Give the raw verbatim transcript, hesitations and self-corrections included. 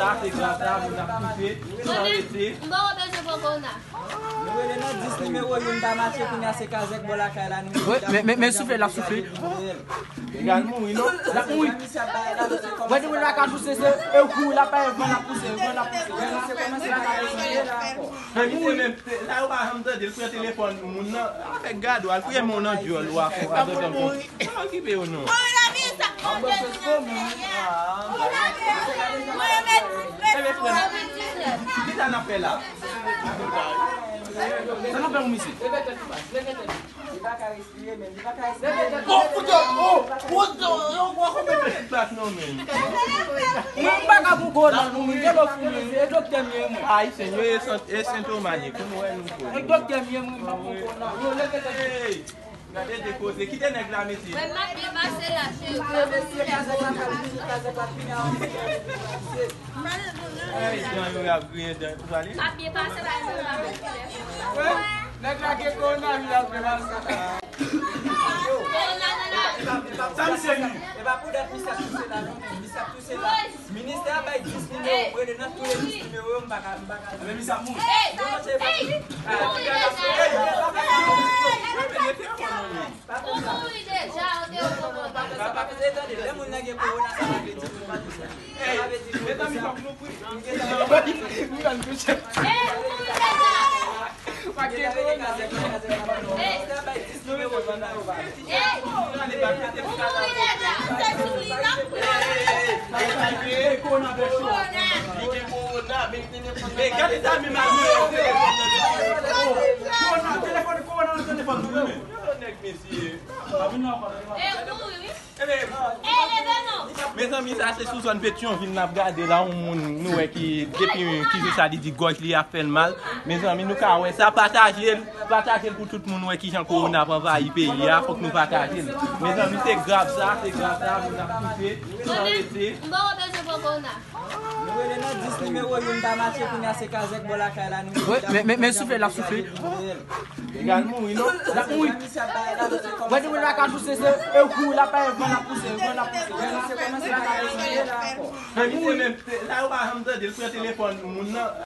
Sa se grav sa, moun ap toufe, san rete. M pa wè bezwen pran kowona. Nou rele nan dis nimewo youn pa mache, kounye a se kazèk bò lakay la, nou Wi, men, men, men soufle, l ap soufle. Li al mouri, non? L ap mouri. Wè, depi l pa ka pouse, se e kou l ap bay van, l ap pouse, van, l ap pouse. Men misye menm, se, sa yo pa janm tande, l pran telefòn moun nan, avèk gado, al priye men w nan dyòl, w a fò, pa tande ankò. Pa okipe yo, non. Ebe, frè m, kisa n ap fè la? Sa n ap fè pou misye? Li pa ka respire, men li pa ka respire. Oh, putain, oh, putain, yo, yo, yo, yo, yo, plas non, men. Mwen, m pa ka pou gwo nan nou, men, gèlè fou, men, e doktè m ye, mwen. Ayisyen, yo, e sant-, e sentomanye, kounye wè nou fò. E doktè m ye, mwen, m pa pou gwo nan. Yo, leve tèt. Hey! Gade de koze. Kite nèg la, mesye. Mwen, m ap byen pase la, cheri. Hey, dan yo, y ap griyen dan yo. Ou pale? M ap byen pase la, cheri. Nèg la gen kowona, li ap byen pase. Sa misye di? E pa pou dat misye ap touse la, non, men misye ap touse la. Ministè a bay dis nimewo, m rele nan tou le dis nimewo yo, m pa ka, m pa ka. Men misye ap mouri. Non, se pa pou. Ou mouri deja, ou te yo kòmandan. Sa pa vle tande, lè moun nan gen kowona, sa pa vle di nou pa touse. Sa pa vle di nou touse. Ou mouri deja. Hey, ou mouri deja. Hey, ou mouri deja. Hey, hey, hey, hey. Li gen kowona, men li te gen kowona, men li te gen kowona. Men gade sa, men mal mwen yo telefòn nan. Kowona, telefòn, kowona nan telefòn nou, men. Yo, nèg, mesye. Hey, ou mouri, wi. Mezanmi, sa se sou zòn Petyonvil n ap gade la, yon moun nou wè ki depi ki jou sa li di gòj li ap fè l mal. Mezanmi, nou ka wè sa, pataje l, pataje l pou tout moun wè kijan kowona ap anvayi peyi a, fòk nou pataje l. Mezanmi, se grav sa, se grav sa, moun ap toufe, san rete. M pa wè bezwen pran kowona. Nou rele nan dis nimewo youn pa mache, kounye a se kazèk bò lakay la, nou Wi, men, men, men soufle, l ap soufle. Li al mouri, non? L ap mouri. Wè, depi l pa ka pouse, se e kou l ap bay van, l ap pouse, van, l ap pouse. Men misye menm, se, sa yo pa janm tande, l pran telefòn moun nan,